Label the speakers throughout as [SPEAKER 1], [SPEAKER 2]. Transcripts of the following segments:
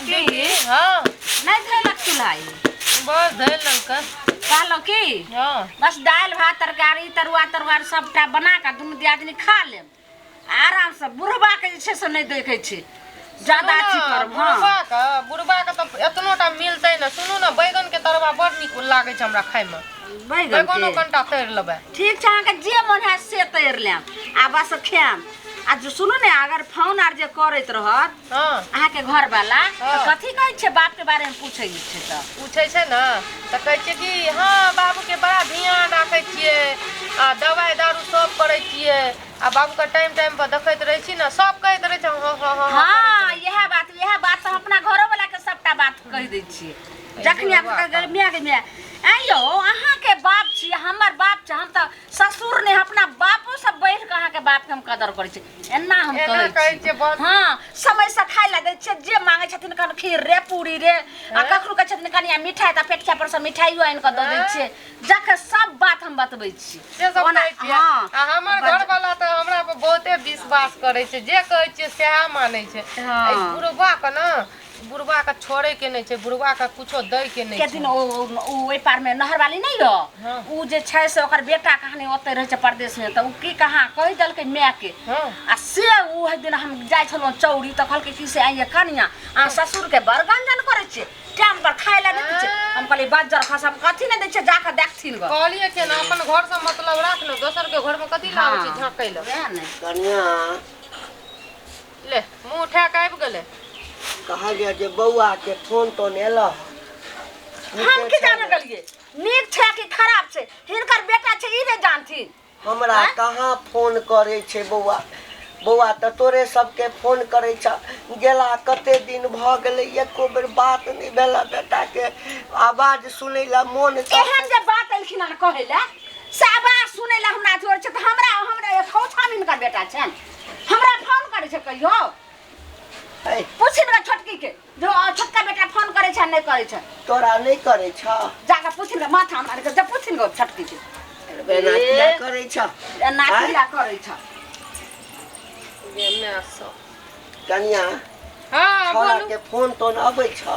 [SPEAKER 1] की
[SPEAKER 2] हाँ
[SPEAKER 1] नहि धैलक चूल्हा ई?
[SPEAKER 2] बस धरि लेलकै।
[SPEAKER 1] कहलहुँ की,
[SPEAKER 2] हाँ।
[SPEAKER 1] बस दालि भात तरकारी तरुआ तरुआ सबटा बना कऽ दुनू दियादनी खा लेब आरामसँ। बुढ़बाके जे छै से नहि देखै छी ज्यादा अथी करब। हाँ,
[SPEAKER 2] बुढ़बा के तऽ एतनो टा मिलतै ने। सुनू ने, बैगन के तरुआ बड़ नीक लागै छै हमरा खायमे।
[SPEAKER 1] बैगन
[SPEAKER 2] बैगनो
[SPEAKER 1] के?
[SPEAKER 2] कनिटा तरि लेबै।
[SPEAKER 1] ठीक छै, अहाँके जे मन हैत से तैर लेब आ बस खायब। आ जे सुनू ने, अगर फोन आर जे करैत रहत अहाँके घरवाला, तऽ कथी कहै छै? बापके बारेमे पूछै छै तऽ?
[SPEAKER 2] पूछै छै ने तऽ कहै छियै कि हँ, बाबूके बड़ा ध्यान राखै छियै आ दवाइ दारू सब करै छियै आ बाबूके टाइम टाइम पर देखैत रहै छी ने, सब कहैत रहै छै। हँ हँ हँ हँ करै।
[SPEAKER 1] हँ, इएह बात तऽ हम अपना घरोवला के सबटा बात कहि दै छियै। जखनी आब माय गे माय, आँय यौ, अहाँके बाप छी, हमर बाप छै, हम तऽ ससुर नहि, अपना बापो से बढ़ि कऽ अहाँके बापके हम कदर करै छी, एना हम
[SPEAKER 2] एना
[SPEAKER 1] कहै
[SPEAKER 2] कहै
[SPEAKER 1] छी।
[SPEAKER 2] छियै बस।
[SPEAKER 1] हँ, समयसँ खाय लए दै छियै, जे मांगै छथिन, कन खीर रे, पूरी रे, आ कखनो कहै छथिन कनिया मिठाइ, तऽ पेटिया पर से मिठाइयो आनि कऽ दऽ दै छियै। जखन सब बात हम बतबै छी
[SPEAKER 2] से सब
[SPEAKER 1] ओना
[SPEAKER 2] कहै छियै।
[SPEAKER 1] हँ।
[SPEAKER 2] आ हमर घरवाला तऽ हमरा पर बहुते विश्वास करै छै, जे कहै छियै सएह मानै छै। एहि बुढ़बा के ने, बुढ़बा के छोड़े के नहि छै, बुढ़बा के कुछो दै के नहि
[SPEAKER 1] के
[SPEAKER 2] छै।
[SPEAKER 1] दिन ओ ओ ओ ओहि पार मे नहर वाली नहि यऽ, उ जे छै से ओकर बेटा कहानी ओतै रहै छै परदेश मे, तऽ उ की कहाँ कहि देलकै माय के। आ से उ ओहि दिन हम जाइ छलहुँ चौरी, तऽ कहलकै कि से आइये कनिया, अहाँ ससुर के बड़ गंजन करै छियै, टाइम पर खाय लए नहि दै छियै। हम कहलियै बज्जर खस, हम कथी नहि दै छियै, जाकऽ देखथिन गऽ।
[SPEAKER 2] कहलियै के ने, अपन घर से मतलब राख ने, दोसर के घर में कथी लाबै छी झाँकै लए?
[SPEAKER 1] वएह ने।
[SPEAKER 3] कनिया।
[SPEAKER 2] ले, मुँह उठा के आबि गेलै।
[SPEAKER 3] कहलियै जे बौआ के फोन तोन एलह?
[SPEAKER 1] हम की जाने गेलियै नीक छै कि खराब छै, हिनकर बेटा छै, ई नहि जानथिन।
[SPEAKER 3] हमरा
[SPEAKER 1] आँय?
[SPEAKER 3] कहाँ फोन करै छै बौआ? बौआ तऽ तोरे सबके फोन करै छ। गेला कते दिन भऽ गेलै, एको बेर बात नहि भेला। बेटाके आवाज सुनै लए मोन
[SPEAKER 1] एहन जे बात एलखिन हन कहै लए, से आवाज सुनै लए हमरा जोर छै तऽ हमरा हमरा खोछा में हिनकर बेटा छनि, हमरा फोन करै छै कहियो? पूछिन गे छोटकी के, जो छोटका बेटा फोन करै छै, नहि करै छै?
[SPEAKER 3] तोरा नहि करै छ?
[SPEAKER 1] जाके पूछिन गे, माथा मारि के जा पूछिन गे छोटकी के।
[SPEAKER 3] एना किया करै छ?
[SPEAKER 1] एना
[SPEAKER 3] आँय?
[SPEAKER 1] किया करै छ?
[SPEAKER 2] गे माय सब।
[SPEAKER 3] कनिया।
[SPEAKER 2] हँ।
[SPEAKER 3] छोड़ा
[SPEAKER 2] बोलू।
[SPEAKER 3] के फोन तोन अबै छ?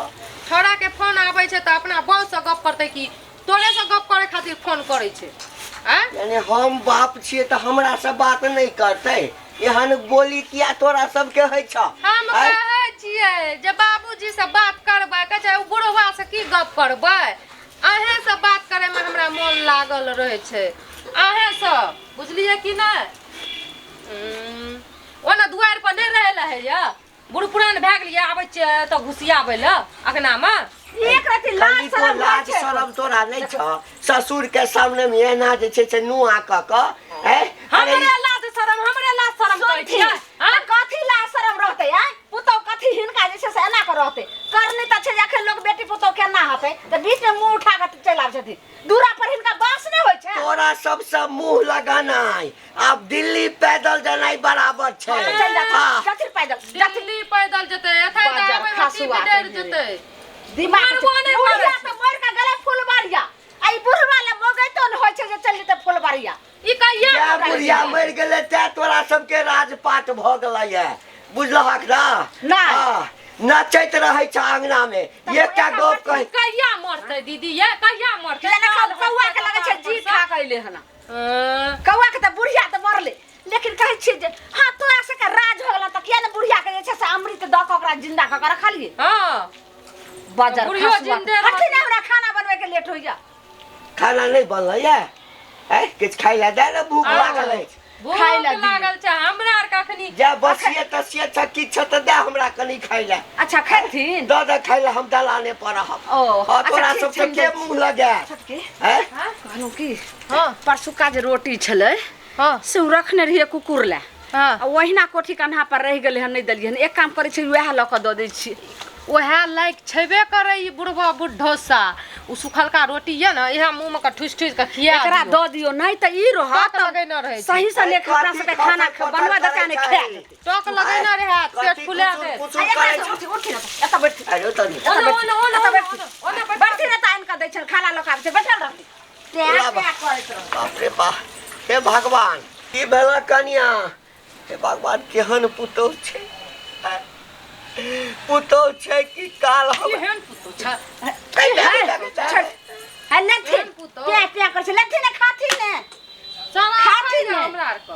[SPEAKER 2] छोड़ा के फोन आबै छै तऽ अपना बहू से गप करतै कि तोरे से गप करे खातिर फोन करै छै? आँय?
[SPEAKER 3] यानी हम बाप छियै तऽ हमरा से बात नहि करतै? एहन बोली किया तोरा सबके होइ छ?
[SPEAKER 2] हम
[SPEAKER 3] आँय?
[SPEAKER 2] कहै छियै जे बाबूजी से बात करबै, कहै छै ओ बुढ़वा से की गप करबै, अहें से बात करे में हमरा मोन लागल रहै छै अहें से, बुझलियै कि नहि? ओना दुआरि पर नहि रहै लए होइए, बूढ़ पुरान भए गेलियै, आबै छियै तऽ घुसियाबै लए अङ्गनामे।
[SPEAKER 1] एक रति लाज
[SPEAKER 3] कनिको
[SPEAKER 1] शरम होइ
[SPEAKER 3] लाज
[SPEAKER 1] छै?
[SPEAKER 3] शरम तोरा नहि छ? ससुर के सामने में एना जे छै से नुआ कऽ कऽ हैं? अरे।
[SPEAKER 2] हमरे लाज शरम, हमरे लाज शरम करै
[SPEAKER 1] सुनथिन,
[SPEAKER 2] छियै?
[SPEAKER 1] आ कथी लाज शरम रहतै? आँय, पुतहु कथी हिनका जे छै से एना कऽ रहतै? करनी तऽ छै जे अखन लोक बेटी पुतहु केना हेतै, तऽ बीच मे मुँह उठा कऽ चलि आबै छथिन दूरा पर, हिनका बास नहि होइ छै।
[SPEAKER 3] तोरा सबसँ मुंह लगानाइ आब दिल्ली पैदल जेनाइ बराबर छै।
[SPEAKER 1] हँ, तऽ चलि जाथिन।
[SPEAKER 3] हाँ।
[SPEAKER 1] जाथिन पैदल जाथिन।
[SPEAKER 2] दिल्ली पैदल जेतै, एतै तऽ
[SPEAKER 1] बाजार
[SPEAKER 2] आबै मे
[SPEAKER 1] खसुआ
[SPEAKER 2] टीप डरि
[SPEAKER 1] के
[SPEAKER 2] जेतै।
[SPEAKER 1] दिमाग
[SPEAKER 2] मारबो नहि
[SPEAKER 1] बुढ़िया
[SPEAKER 2] करै छै।
[SPEAKER 1] तऽ मरि कऽ गेलै फुलबारिया, आ ई बुढ़वा लए मौगैतो ने होइ छै जे चलि जेतै फुलबारिया।
[SPEAKER 2] ई कहिया
[SPEAKER 3] जै
[SPEAKER 2] मरल
[SPEAKER 3] बुढ़िया
[SPEAKER 2] छै?
[SPEAKER 3] मरि गेलै तैं तोरा सबके राजपाट भऽ गेलै, बुझलहक ना?
[SPEAKER 1] नहि।
[SPEAKER 3] हाँ, नचैत रहै छ अंगना में। एकटा गप कहि।
[SPEAKER 2] कहिया मरतै दीदी ये, कहिया मरतै?
[SPEAKER 1] जेना कौआ के लगै छै जी खा कऽ अइलै हन।
[SPEAKER 2] हँ।
[SPEAKER 1] कौआ के तऽ बुढ़िया तऽ मरलै, लेकिन कहै छियै जे हँ, तोरा सबके राज हो गेल तऽ किया ने बुढ़िया के जे छै से अमृत दऽ कऽ ओकरा जिंदा कऽ कऽ रखलियै?
[SPEAKER 2] हँ।
[SPEAKER 1] बाजार
[SPEAKER 2] बुढ़ियो
[SPEAKER 1] खसुआ।
[SPEAKER 2] जिन्दे रहतै।
[SPEAKER 1] हटथिन, हमरा खाना बनबै के लेट होइया।
[SPEAKER 3] खाना नहि बनलै ये? ऐ, किछु खाइ लए दे ने, भूख लागल अछि।
[SPEAKER 2] भूख
[SPEAKER 1] खाय लए दियौ।
[SPEAKER 2] लागल छै हमरा आर के अखनी।
[SPEAKER 3] जा बसिए तसिए छ, किछु तऽ दे हमरा कनि खाइ लए।
[SPEAKER 1] अच्छा, खेथिन?
[SPEAKER 3] दऽ दे खाइ लए, हम दलाने पर रहब।
[SPEAKER 1] ओ,
[SPEAKER 3] हँ।
[SPEAKER 1] अच्छा,
[SPEAKER 3] तोरा
[SPEAKER 1] ठीक
[SPEAKER 3] सबके
[SPEAKER 1] छै,
[SPEAKER 3] के
[SPEAKER 1] हम दै
[SPEAKER 3] मुँह लगायत?
[SPEAKER 1] छोटकी।
[SPEAKER 3] ऐ?
[SPEAKER 1] कहलहुँ की,
[SPEAKER 2] हँ।
[SPEAKER 1] परसुका जे रोटी छलै से ओ रखने रहियै कुकुर लए आ ओहिना कोठी कन्हा पर रहि गेलै हन, नहि देलियै हन। एक काम करै छी, उएह लऽ कऽ दऽ दै छियै।
[SPEAKER 2] उएह लायक छेबे करे ई बुढ़बा बुढ़ोसा। उ सुखलका रोटी ये ने, इएह मुँह में के ठुसि ठुसि के खिया
[SPEAKER 1] एकरा
[SPEAKER 2] दियौ।
[SPEAKER 1] दऽ दियौ, नहि तऽ ई रहत
[SPEAKER 2] टक लगेने रहै छै।
[SPEAKER 1] सही से लेख अपना
[SPEAKER 3] कथी
[SPEAKER 1] सबके खाना
[SPEAKER 3] खतर
[SPEAKER 1] बनबऽ देतै
[SPEAKER 3] करै
[SPEAKER 1] नहि
[SPEAKER 3] छै?
[SPEAKER 1] खाए देतै।
[SPEAKER 2] टक लगेने रहै, पेट
[SPEAKER 3] कथी
[SPEAKER 2] फुला
[SPEAKER 3] कुचुर
[SPEAKER 2] दे।
[SPEAKER 3] कुचुर
[SPEAKER 1] आ एकरा
[SPEAKER 3] करै
[SPEAKER 1] से
[SPEAKER 3] छै?
[SPEAKER 1] उठि उठि ने, एतऽ बैठ।
[SPEAKER 3] अरे तनी
[SPEAKER 2] ओने ओने ओने
[SPEAKER 1] एतऽ
[SPEAKER 2] ओने
[SPEAKER 1] बैठ।
[SPEAKER 2] ओने बैठ।
[SPEAKER 1] बैठती ने तऽ आनि कऽ दै छनि, खाना लऽ कऽ आबै छै, बैठल रहती टैं
[SPEAKER 3] बाबा।
[SPEAKER 1] टैं करैत रहत।
[SPEAKER 3] बाप रे बाप, हे भगवान, की भेल कनिया? हे भगवान, केहन पुतहु छै? आँय? पुतोह छै कि काल हम
[SPEAKER 2] केहन पुतोह छै?
[SPEAKER 1] है लथी
[SPEAKER 2] केहन पुतोह?
[SPEAKER 1] पे पे कर छै लथी ने खाथी ने
[SPEAKER 2] चला
[SPEAKER 1] खाथी
[SPEAKER 2] खाइ
[SPEAKER 1] ने।
[SPEAKER 2] ने हमरा आरके।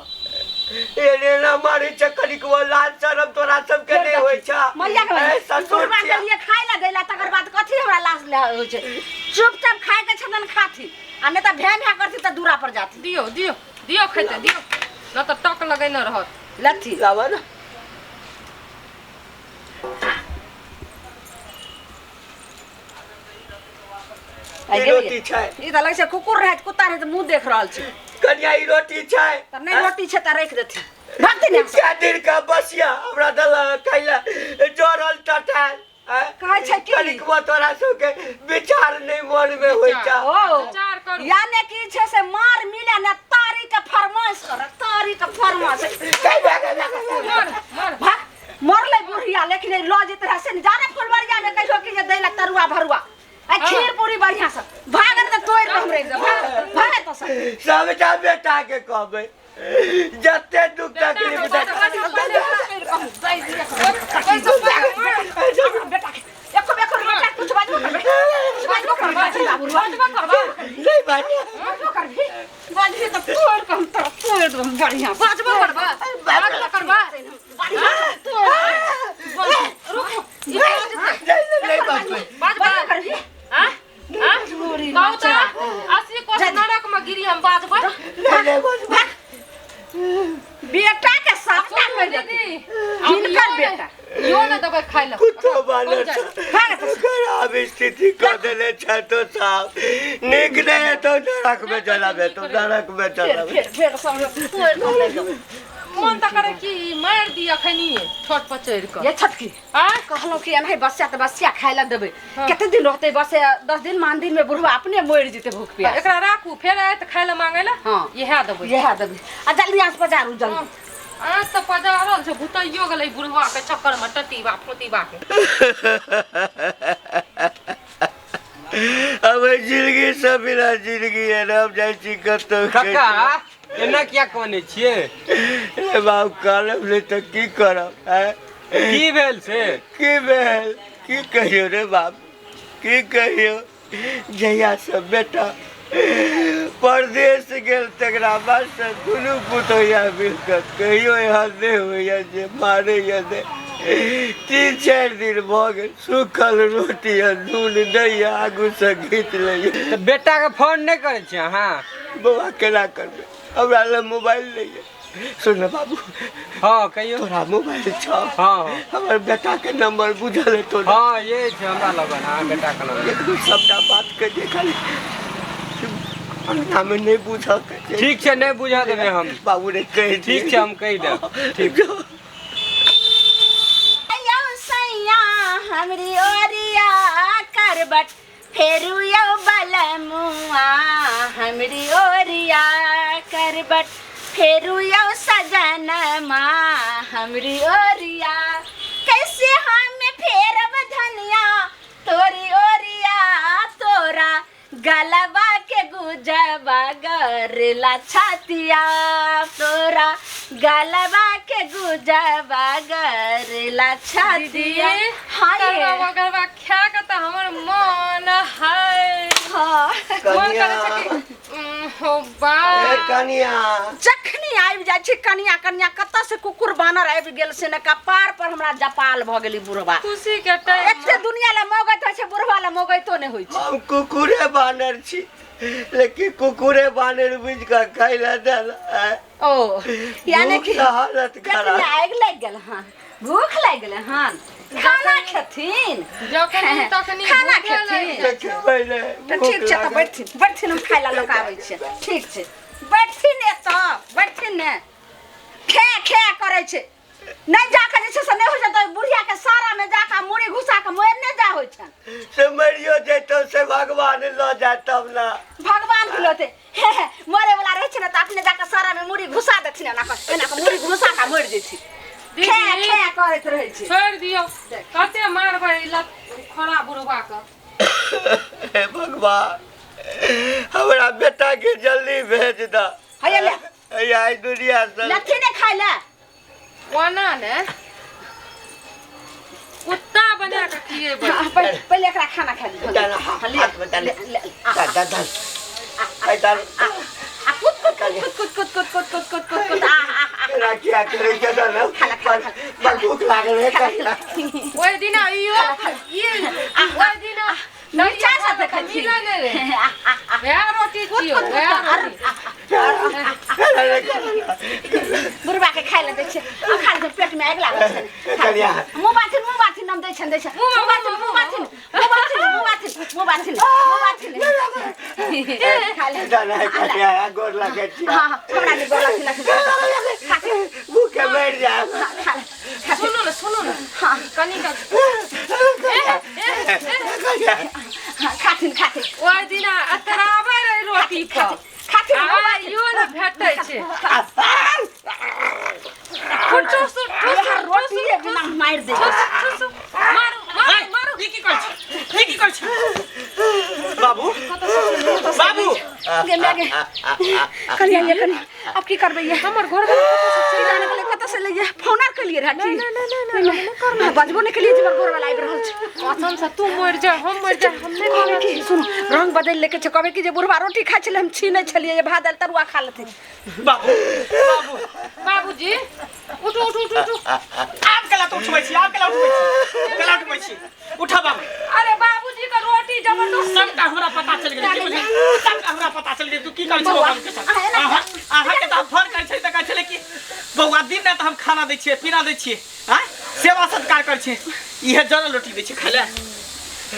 [SPEAKER 3] एने ना मारै छै कनिकबो लाज शरम तोरा सबके नहि होइ छ।
[SPEAKER 1] मैया के
[SPEAKER 3] ए, ससुर
[SPEAKER 1] बुढ़वा
[SPEAKER 3] छियै।
[SPEAKER 1] के लिए खाय ला देला तकर बाद कथी हमरा लाश ले होइ छै। चुपचाप खाय के छतन खाथी आ नहि तऽ भैं भैं करथी तऽ दूरा पर जाथी।
[SPEAKER 2] दियौ दियौ दियौ खैते दियौ, न तऽ टक लगेने रहत।
[SPEAKER 1] लथी
[SPEAKER 3] लाबऽ ने।
[SPEAKER 1] आइ
[SPEAKER 3] ई
[SPEAKER 1] गेलियै।
[SPEAKER 3] रोटी छै।
[SPEAKER 1] ई तऽ लगै छै कुकुर रहै कुत्ता रहै तऽ मुँह देख रहल छै।
[SPEAKER 3] कनिया ई रोटी छै।
[SPEAKER 1] तऽ नहि रोटी छै तऽ राखि देथिन भक्ति ने।
[SPEAKER 3] कए दिन के बसिया हमरा देलक खाइला जरल टटायल।
[SPEAKER 1] कहै छै की?
[SPEAKER 3] कनिकबो तोरा सबके विचार नहि मन मे होइ छ।
[SPEAKER 1] ओ
[SPEAKER 2] विचार करू।
[SPEAKER 1] यानी कि छै से मार मिले ने तारी के फरमाइश कर, तारी के फरमाइश।
[SPEAKER 2] मर मर
[SPEAKER 1] भाग मरलै बुढ़िया लेकिन ई लऽ जेतै रहै से ने जाने फुलबरिया मे कहियो कि जे दै ला तरुआ भरुआ आ खीर पूरी बढ़िया से भागल तऽ तोड़ि कऽ हम रहि देब। भाग भाग तऽ सब
[SPEAKER 3] सबटा बेटा के कहबै जते दुख तकलीफ
[SPEAKER 2] बेटा के
[SPEAKER 1] बेटा के एको एको बेटा कुछ बाजबो करबै, कुछ बाजबो करबै, बाजबो करबै,
[SPEAKER 3] नहि बाजू।
[SPEAKER 1] बाजबो करबी, बाजबी तऽ तोड़ि कऽ हम तोरा तोड़ि देब बढ़िया।
[SPEAKER 2] बाजबो करबा, बाजबो करबा।
[SPEAKER 1] बढ़िया तोड़ि
[SPEAKER 2] रुक, ई बाजतै।
[SPEAKER 3] नहि नहि बाजबै।
[SPEAKER 2] बाजबो
[SPEAKER 1] बाजबो करबी।
[SPEAKER 2] आँ? आँ? कहू तऽ 80 कोस नरक मे गिरी हम बाजबै।
[SPEAKER 3] नहि नहि बाजबै।
[SPEAKER 1] बेटा के सबटा
[SPEAKER 2] सुनू
[SPEAKER 1] कहि देती
[SPEAKER 2] दीदी,
[SPEAKER 1] हिनकर बेटा।
[SPEAKER 2] यो ने देबै खाइ लए।
[SPEAKER 3] कुत्तो बानर
[SPEAKER 2] कोन जाय?
[SPEAKER 3] खराब स्थिति कऽ देने छै तो साहब, नीक नहि हेतौ नरक मे जलाबे तो नरक मे
[SPEAKER 1] फेर
[SPEAKER 3] जलाबे।
[SPEAKER 1] फेर फेर सब तोड़ि कऽ हम रहि देब।
[SPEAKER 2] मन तऽ करे कि मारि दी अखनिये छत पर चढ़ि कऽ।
[SPEAKER 1] ये छोटकी
[SPEAKER 2] आँ?
[SPEAKER 1] कहलहुँ कि एनाहि बसिया तऽ बसिया खाय लए देबै।
[SPEAKER 2] हाँ।
[SPEAKER 1] कते दिन रहतै बस 10 दिन मान दिन में बुढ़वा अपने मरि जेतै भूख प्यास।
[SPEAKER 2] एकरा राखू, फेर आयत खाय लए मांगै लए।
[SPEAKER 1] हाँ।
[SPEAKER 2] इएह देबै।
[SPEAKER 1] इएह देबै आ जल्दी आँच पजारू जल्दी।
[SPEAKER 2] आँच तऽ पजारल छै, भुतैयो गेलै बुढ़वा के चक्कर मे टटीबा फोतीबा के।
[SPEAKER 3] अब जिंदगी से बिना जिंदगी है ना, हम जाइ छी कतौ।
[SPEAKER 4] काका एना किया कानै छियै?
[SPEAKER 3] रे बाबू कानब नहि तऽ की करब? आँय?
[SPEAKER 4] की भेल से?
[SPEAKER 3] की भेल की कहियौ रे बाप, की कहियौ। जहिया से बेटा परदेश गेल तकरा बाद से दुनू पुतोहिया मिल कऽ कहियो एहन नहि होइया जे मारैया नहि। 3-4 दिन भऽ गेल सूखल रोटी आ नून दैया आगू से घीच लैया।
[SPEAKER 4] तऽ बेटा के फोन नहि करै छियै अहाँ?
[SPEAKER 3] बौआ केना करबै, हमरा लग मोबाइल नहि यऽ। सुन ने बाबू।
[SPEAKER 4] हाँ कहियौ।
[SPEAKER 3] तोरा मोबाइल छौ?
[SPEAKER 4] हाँ।
[SPEAKER 3] हमर बेटा के नंबर बुझल हेतौ ने?
[SPEAKER 4] हाँ ये छै हमरा लगन, अहाँ बेटा के नंबर।
[SPEAKER 3] एक सबटा बात कहि दे, खाली अंगना में नहि बुझऽ के छै।
[SPEAKER 4] ठीक छै, नहि बुझऽ देबै हम।
[SPEAKER 3] बाबू रे कहि
[SPEAKER 4] ठीक छै, हम कहि देब।
[SPEAKER 3] ठीक।
[SPEAKER 1] यौ सैया हमरी ओरिया करबट फेरू यौ बलमुआ, हमरी ओरिया करबट फेरू यौ सजनमा, हमरी ओरिया कैसे हम फेरब धनिया तोरी ओरिया, तोरा गलबा के गुजबा गरेला छातिया, तोरा गलबा के गुजबा गरेला छातिया।
[SPEAKER 2] दीदी,
[SPEAKER 1] हाँ ये।
[SPEAKER 2] तरुआ बगरवा खा के तऽ हमर मन है।
[SPEAKER 1] हाँ।
[SPEAKER 2] मन करै छै कि हो बा।
[SPEAKER 3] ए कनिया,
[SPEAKER 1] जखनी आबि जाइ छै कनिया कनिया कतऽ से कुकुर बानर आबि गेल से ने कपार पर हमरा जपाल भऽ गेली बुढ़वा।
[SPEAKER 2] खुशी के टाइम
[SPEAKER 1] एते दुनिया लए मौगैत होइ छै, बुढ़वा लए मौगैतो नहि होइ छै।
[SPEAKER 3] हम कुकुरे बानर छी, लेकिन कुकुरे बानर बुझि कऽ खाइ लए देल।
[SPEAKER 1] ओ यानी कि
[SPEAKER 3] भूख से हालत
[SPEAKER 1] पेट में
[SPEAKER 3] खराब।
[SPEAKER 1] आगि लागि गेल हन, भूख लागि गेलै हन, खाना खेथिन
[SPEAKER 2] जखनी तखनी
[SPEAKER 1] खाना
[SPEAKER 2] भूखे लागि
[SPEAKER 1] खेथिन।
[SPEAKER 2] जाइ
[SPEAKER 3] तऽ
[SPEAKER 2] छै।
[SPEAKER 3] खेबै नहि,
[SPEAKER 1] तऽ
[SPEAKER 3] भूख
[SPEAKER 1] ठीक छै तऽ
[SPEAKER 3] लागल।
[SPEAKER 1] बैठथिन बैठथिन, हम खाय लए लऽ कऽ आबै छियै। ठीक छै बैठथिन, एतऽ बैठथिन ने, खे खे करै छै नहि जाकऽ जे छै से नहि होइ छै तऽ बुढ़िया के सारा में जाकऽ मुड़ी घुसा कऽ मरि नहि जा होइ छनि।
[SPEAKER 3] से मरियो जैतौ से भगवान लऽ जाय तब ना।
[SPEAKER 1] भगवान के लौते हे हे मरे वाला रहै छै ने तऽ अपने जाकऽ सारा में मुड़ी घुसा देथिन, एना कऽ एना कऽ मुड़ी घुसा कऽ मरि जेथिन।
[SPEAKER 2] दीदी।
[SPEAKER 1] खे खे करैत रहै छै।
[SPEAKER 2] छोड़ि दियौ, कते मारबै ई लत खोरा बुढ़वा के।
[SPEAKER 3] हे भगवान, हमरा बेटा के जल्दी भेज दऽ।
[SPEAKER 1] हैया ले।
[SPEAKER 3] हैया एहि दुनिया से।
[SPEAKER 1] लथी नहि खाय लए।
[SPEAKER 2] ओना ने कुत्ता बना के खिएबै।
[SPEAKER 1] हाँ, पहिले एकरा खाना खा ली।
[SPEAKER 3] डाल, हाथ में डाल।
[SPEAKER 1] ले, ले, आ,
[SPEAKER 3] डाल डाल डाल ऐ डाल।
[SPEAKER 1] आ, कुत कुत कुत कुत कुत कुत कुत कुत कुत कुत कुत आ आ आ
[SPEAKER 3] एकरा किया करै छै डाल। बड़ भूख लागल है कहिया।
[SPEAKER 2] ओहि दिना इहो ई ओहि दिना
[SPEAKER 1] मिर्चा साथे खाइ छी।
[SPEAKER 2] मिलै नहि रहै।
[SPEAKER 1] आ, आ, आ,
[SPEAKER 2] वएह रोटी
[SPEAKER 1] कुत
[SPEAKER 2] छियौ,
[SPEAKER 1] कुत कुत
[SPEAKER 2] वएह
[SPEAKER 1] अरे,
[SPEAKER 2] रोटी।
[SPEAKER 1] आ, आ, बुढ़बा के खाइ लए दै छियै। आ खा ले, पेट में आगि लागल छै।
[SPEAKER 3] कनिया।
[SPEAKER 1] मुँह बाथिन, मुँह बाथिन, हम दै छनि, दै छनि। मुँह बाथिन, मुँह बाथिन, मुँह बाथिन, मुँह बाथिन, मुँह बाथिन, मुँह बाथिन। खा ले।
[SPEAKER 3] डाल है कनिया, गोर लागै छी।
[SPEAKER 1] हाँ हाँ, हमरा नहि गोर लागथिन, लागथिन। खाथिन,
[SPEAKER 3] भूखे मरि जायब।
[SPEAKER 1] खा ले, खाथिन।
[SPEAKER 2] सुनू ने, सुनू ने।
[SPEAKER 1] हाँ।
[SPEAKER 2] कनी का
[SPEAKER 3] कनिया।
[SPEAKER 1] हाँ, खाथिन खाथिन।
[SPEAKER 2] ओहि दिना अतराबै रहै रोटी पर।
[SPEAKER 1] खाथिन, मुँह
[SPEAKER 2] आ
[SPEAKER 1] बाथिन।
[SPEAKER 2] इहो ने भेटै छै। ठुसु ठुसु।
[SPEAKER 1] रोटी बिना मारि दे।
[SPEAKER 2] ठुसु, मारू मारू मारू।
[SPEAKER 5] ई की करै छी? ई की करै छी? बाबू, बाबू।
[SPEAKER 1] गे माय गे, कनिया ये कनिया, अब की करबै ये?
[SPEAKER 2] हमर घर वाला कतऽ से
[SPEAKER 1] की जाने गेलै कतऽ से लैये फोन आर केलियै रहए की? नहि नहि नहि, बजबो नहि केलियै जे हमर घरवाला आबि रहल छै।
[SPEAKER 2] कसम से तू मरि जा, हम मरि जा, हम नहि
[SPEAKER 1] कहबै की, सुन, रंग बदलि लेके छै। कहबै की जे बुढ़वा रोटी खाइ छलै, हम छीनै छलियै जे भात दालि तरुआ खा लेथिन।
[SPEAKER 5] बाबू, बाबू।
[SPEAKER 2] बाबूजी उठू उठू उठू उठू।
[SPEAKER 5] आब केला तो उठबै छी, आब केला उठबै छी, केला उठबै छी? उठा बाबू।
[SPEAKER 2] अरे बाबूजी के रोटी जबरदस्ती।
[SPEAKER 5] सबटा हमरा पता चलि गेलै, की बुझलियै? सबटा हमरा पता चलि गेलै, तू की करै छी
[SPEAKER 1] बौआ,
[SPEAKER 5] बाबू के साथ।
[SPEAKER 1] अहाँ एना
[SPEAKER 5] अहाँ अहाँके तऽ हम फोन करै छलियै तऽ कहै छलै कि बौआ दिन राति हम खाना दै छियै, पीना दै छियै, आँय, सेवा सत्कार करै छियै, इहे जरल रोटी दै छियै खाइ लए,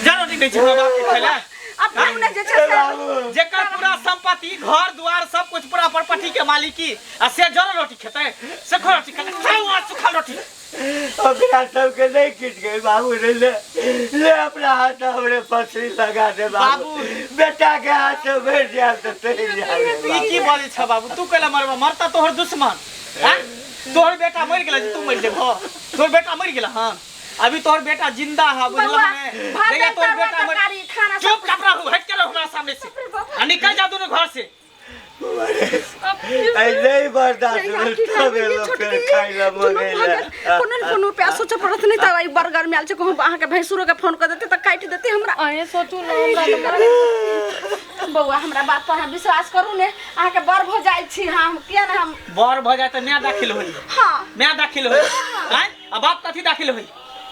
[SPEAKER 5] जरल रोटी दै छियै हमरा बापके खाइ लए।
[SPEAKER 1] अब नहि जे छै से
[SPEAKER 3] बाबू।
[SPEAKER 5] जेकर पूरा संपत्ति घर द्वार सब कुछ पूरा प्रॉपर्टी के मालिकी आ से जरल रोटी खेतै, सुखल रोटी खेतै? खाउ अहाँ सुखल रोटी।
[SPEAKER 3] ओकरा सबके नहीं किछ गई बाबू रे, ले ले अपना हाथ हमरे फसरी लगा दे बाबू।
[SPEAKER 5] बाबू।
[SPEAKER 3] बेटा के हाथ से मरि जायब तऽ चलि जायब रे
[SPEAKER 5] ई की
[SPEAKER 3] बाबू।
[SPEAKER 5] बजै छ बाबू? तू कैला मरबा? मरता तोहर दुश्मन। आँय? तोहर बेटा मरि गेलै जे तू मरि जेबहो? तोहर बेटा मरि गेलै हन? अभी तोहर बेटा जिंदा है, बुझलह
[SPEAKER 1] बौआ,
[SPEAKER 5] ने?
[SPEAKER 1] भात
[SPEAKER 5] जहिया
[SPEAKER 1] दालि
[SPEAKER 5] तोहर
[SPEAKER 1] तरुआ
[SPEAKER 5] बेटा मरि
[SPEAKER 1] तरकारी खाना सब।
[SPEAKER 5] चुप चाप रहू, हटि के रहू हमरा सामने से आ निकल जा दुनू घर से।
[SPEAKER 3] ऐ नहीं बर्दाश्त भेल तब एलो फेर खाइ लए
[SPEAKER 1] दुनू
[SPEAKER 3] मङ्गै
[SPEAKER 1] भऽ
[SPEAKER 3] लए।
[SPEAKER 1] गेल। कोनो ने कोनो उपाय सोचऽ पड़त, नहि तऽ एहि बर्गर में आयल छै, कहूँ अहाँके भैंसुरो के फोन कऽ देतै तऽ काटि देतै हमरा।
[SPEAKER 2] अहें सोचू ने, हमरा तऽ मारे।
[SPEAKER 1] बौआ, हमरा बात पर अहाँ विश्वास करू ने, अहाँके बड़ भऽ जाइ छी हम, किया ने हम
[SPEAKER 5] बर भऽ जाय तऽ माय दाखिल होई।
[SPEAKER 1] हाँ।
[SPEAKER 5] माय दाखिल होई, आँय, आ बाप कथी दाखिल होई?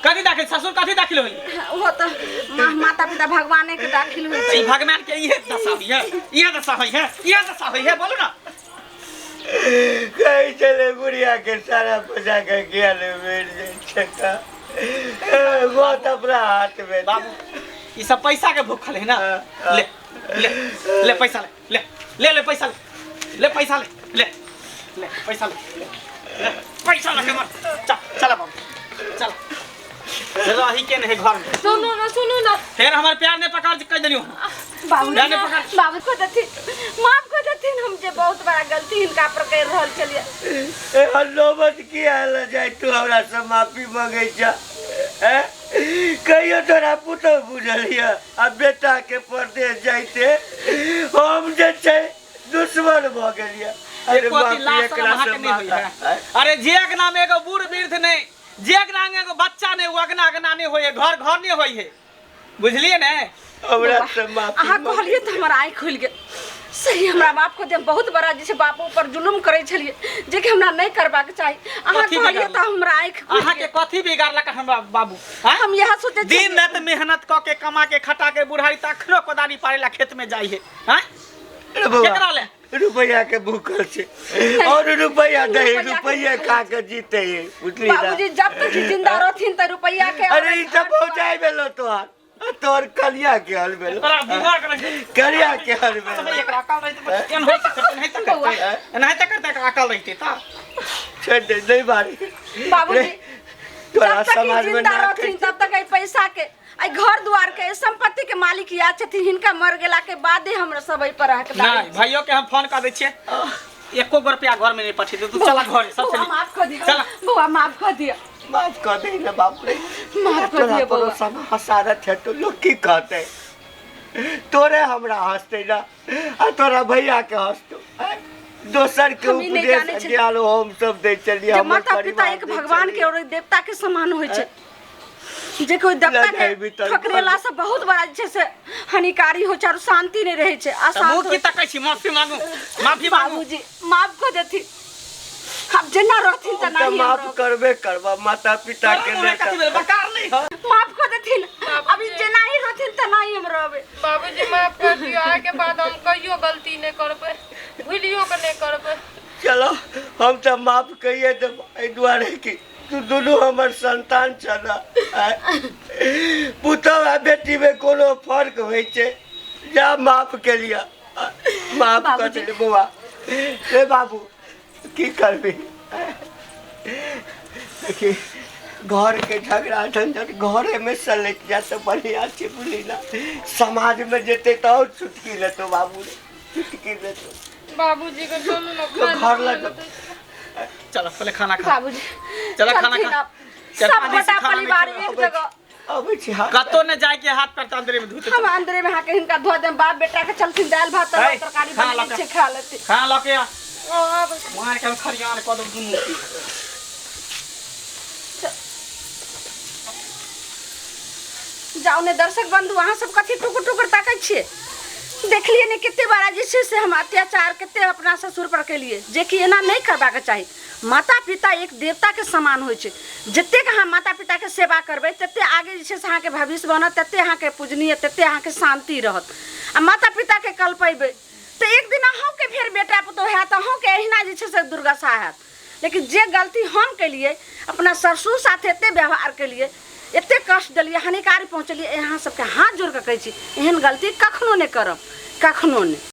[SPEAKER 5] कथी दाखिल? ससुर कथी दाखिल होई?
[SPEAKER 1] ओहो तऽ माता पिता भगवाने के दाखिल होइ छै।
[SPEAKER 5] ई भगवान के इहे दशा होई है, इहे दशा होई है, इहे दशा होई है, बोलू ना।
[SPEAKER 3] कहै छलै बुढ़िया के सारा पैसा के किया ले मरि जाइ छै तऽ बहुत अपना हाथ में।
[SPEAKER 5] बाबू, ई सब पैसा के भूखल है ना। ले ले ले, पैसा ले ले ले ले, पैसा ले ले, पैसा ले ले ले, पैसा ले ले ले, पैसा ले के मर। चल चल बाबू, चल, रही के नहीं घर में।
[SPEAKER 2] सुनू ने, सुनू ने।
[SPEAKER 5] फिर हमार प्यार ने पकड़ कह देलियो।
[SPEAKER 1] बाबू,
[SPEAKER 5] प्यार ने पकड़।
[SPEAKER 1] बाबू को देथिन, माफ कऽ देथिन, हम जे बहुत बड़ा गलती हिनका पर कर रहल छलियै।
[SPEAKER 3] एहन नौबत किया आयल जाय तू हमरा से माफी मांगै छ? हैं? कहियो तोरा पुतहु बुझल यऽ आ बेटा के परदेश जाइते हम जे छै दुश्मन भऽ गेलियै। अरे
[SPEAKER 5] एको अथी
[SPEAKER 3] माफी
[SPEAKER 5] लाज
[SPEAKER 3] एकरा
[SPEAKER 5] शरम
[SPEAKER 3] से
[SPEAKER 5] अहाँके नहि होइए।
[SPEAKER 3] मांगा।
[SPEAKER 5] अरे जे अगना में एगो बूढ़ वृद्ध नहीं, जे अगना में एगो बच्चा नहीं, ओ अगना अगना नहीं होइए, घर घर नहीं होइए, बुझलिए ने?
[SPEAKER 3] हमरा से माफी
[SPEAKER 1] अहाँ
[SPEAKER 3] मांग।
[SPEAKER 1] कहलियै तऽ हमर आँखि खुलि गेल। सही, हमरा बाप को जे बहुत बड़ा जे छै बाप ऊपर जुलुम करै छलियै, जे कि हमरा नहि करबाक चाही। अहाँ
[SPEAKER 5] कथी
[SPEAKER 1] कहलियै
[SPEAKER 5] बिगाड़लक?
[SPEAKER 1] तऽ हमरा आँखि खुलि
[SPEAKER 5] अहाँके
[SPEAKER 1] गेल।
[SPEAKER 5] कथी बिगाड़लक हमरा बाबू? आँय?
[SPEAKER 1] हम इएह सोचै
[SPEAKER 5] दिन
[SPEAKER 1] छलियै।
[SPEAKER 5] रात मेहनत कऽ के, कमा के, खटा के, बुढ़ारी तऽ अखनो कोदारी पारे ला खेत में जाइ है, आँय?
[SPEAKER 3] अरे बौआ,
[SPEAKER 5] केकरा ले?
[SPEAKER 3] रुपैआ के भूखल छै और रुपैआ दही
[SPEAKER 1] रुपैआ के
[SPEAKER 3] रुपैआ खा के जीते है, बुझली ना?
[SPEAKER 1] बाबूजी जब तक ई जिंदा रहथिन तऽ रुपैआ के।
[SPEAKER 3] अरे ई तऽ पहुँचाइ भेलो तोहार आ तोहर कलिया के हल भेलो।
[SPEAKER 5] तोरा दिमाग रहे।
[SPEAKER 3] कलिया के हल भेलो।
[SPEAKER 5] एकरा अकल रहितै एनाहिते करतै, एनाहिते करतै, एनाहिते करतै, एकरा अकल रहितै तऽ
[SPEAKER 3] छोड़ दे, नहीं मारी।
[SPEAKER 1] बाबूजी,
[SPEAKER 3] तोरा
[SPEAKER 1] जब तक ई
[SPEAKER 3] समाज में
[SPEAKER 1] जिंदा
[SPEAKER 3] नाक
[SPEAKER 1] रहथिन तब तक एहि पैसा के, एहि घर द्वार के, एहि संपत्ति के मालिक इएह छथिन। हिनका मर गेला के बादे हमरा सब एहि पर हकदार।
[SPEAKER 5] नहीं, भाइयों के हम फोन कर दै छियै, एको गो रुपया घर में नहीं पठेतै। तू चला घर सबसे।
[SPEAKER 1] बौआ, माफ कर दिया।
[SPEAKER 5] चला।
[SPEAKER 1] बौआ, माफ कर दिया।
[SPEAKER 3] माफ कर दे ना बाप रे।
[SPEAKER 1] माफ कर
[SPEAKER 3] तोरा
[SPEAKER 1] दिया बौआ।
[SPEAKER 3] पड़ोसा में हसारत है तो लोग की कहते? तोरे हमरा हंसते ना आ तोरा भैया के हंसतो, आँय? दोसर के
[SPEAKER 1] हम ई नहि
[SPEAKER 3] उपदेश
[SPEAKER 1] जानै छलियै।
[SPEAKER 3] ज्ञान हम सब दै छलियै,
[SPEAKER 1] जे
[SPEAKER 3] हमर
[SPEAKER 1] माता पिता
[SPEAKER 3] परिवार
[SPEAKER 1] एक
[SPEAKER 3] दै
[SPEAKER 1] भगवान के
[SPEAKER 3] छलियै।
[SPEAKER 1] और एक देवता के समान होइ छै। जे कोई देवता के
[SPEAKER 3] लड़ाई भी तऽ
[SPEAKER 1] ठकरेला से बहुत बड़ा जे छै से हानिकारी होइ छै और शांति नहि रहै छै
[SPEAKER 5] तऽ मुँह
[SPEAKER 1] अशांत
[SPEAKER 5] की
[SPEAKER 1] होइ छै।
[SPEAKER 5] तकै छी? माफी मांगू, माफी मांगू।
[SPEAKER 1] बाबूजी, माफ कऽ देथिन। आब जेना रहथिन
[SPEAKER 3] हम
[SPEAKER 1] तेना
[SPEAKER 3] तऽ
[SPEAKER 1] ही
[SPEAKER 3] माफ
[SPEAKER 1] हम
[SPEAKER 3] करबे करबा माता पिता
[SPEAKER 5] तोरा
[SPEAKER 3] के
[SPEAKER 5] मुँहे
[SPEAKER 3] नेता।
[SPEAKER 5] कथी भेल? बकार नहि है।
[SPEAKER 1] रहब। माफ कऽ देथिन, अभी जेना ही रहथिन तेना ही हम रहबै।
[SPEAKER 2] बाबूजी, माफ कर दियौ। आइ के बाद हम कहियो गलती नहि करबै, भूलियो के नहि करबै।
[SPEAKER 3] चलो, हम तऽ माफ कहिए देब एहि दुआरे कि तू दुनू हमर संतान छह। पुतहु आ बेटीमे कोनो फर्क होइ छै? जा, माफ के लिअ, माफ कर
[SPEAKER 1] बाबूजी।
[SPEAKER 3] देली बौआ। रे बाबू, की करबी? देखी, घरके झगड़ा झंझट घरेमे सलटि जाए तऽ बढ़िआँ छै, बुझली ने? समाजमे जेतै तऽ आओर चुटकी लेतौ बाबू रे, चुटकी लेतौ।
[SPEAKER 2] बाबूजी के चलू ने।
[SPEAKER 3] तो घर लग
[SPEAKER 5] चलो, पहले खाना खा।
[SPEAKER 1] बाबूजी,
[SPEAKER 5] चलो, खाना
[SPEAKER 1] चलथिन
[SPEAKER 5] खा।
[SPEAKER 1] आब।
[SPEAKER 5] चल,
[SPEAKER 1] सब
[SPEAKER 5] पानी से
[SPEAKER 1] गोटा
[SPEAKER 5] खाना नहीं
[SPEAKER 1] परिवार
[SPEAKER 5] खेलना।
[SPEAKER 1] एक जगह।
[SPEAKER 3] अबै छी हाथ।
[SPEAKER 5] कतौ ने जाय के, हाथ पैर अंदरे में धोते।
[SPEAKER 1] हम अंदरे में हाके हिनका धो देम। बाप बेटा के चलथिन, दालि भात
[SPEAKER 5] है,
[SPEAKER 1] तरकारी
[SPEAKER 5] खा
[SPEAKER 1] बनेने
[SPEAKER 5] लऽ
[SPEAKER 1] छै, खा लेथिन।
[SPEAKER 5] खाना लऽ के आ।
[SPEAKER 2] आब।
[SPEAKER 5] मार के हम खरियान कऽ देब दुनू के।
[SPEAKER 1] जाउ ने। दर्शक बंधु, अहाँ सब कथी टुकुर टुकुर ताकै छियै? देखलियै ने कते बड़ा जे छै से हम अत्याचार कते अपना ससुर पर केलियै, जेकि एना नहि करबाक चाही। माता पिता एक देवताके समान होइ छै। जतेक अहाँ माता पिताके सेवा करबै, तते आगे जे छै से अहाँके भविष्य बनत, तते अहाँके पूजनीय, तते अहाँके शान्ति रहत। आ माता पिताके कलपेबै तऽ एक दिन अहूँके फेर बेटा पुतोहु हैत, अहूँके एहिना जे छै से दुर्दशा हैत। लेकिन जे गलती हम केलियै, अपना ससुर साथे एते व्यवहार केलियै, एते कष्ट देलियै, हानिकारी पहुँचलियै, अहाँ सबके हाथ जोड़ि कऽ कहै छी, एहन गलती कखनो नहि करब, कखनो नहि।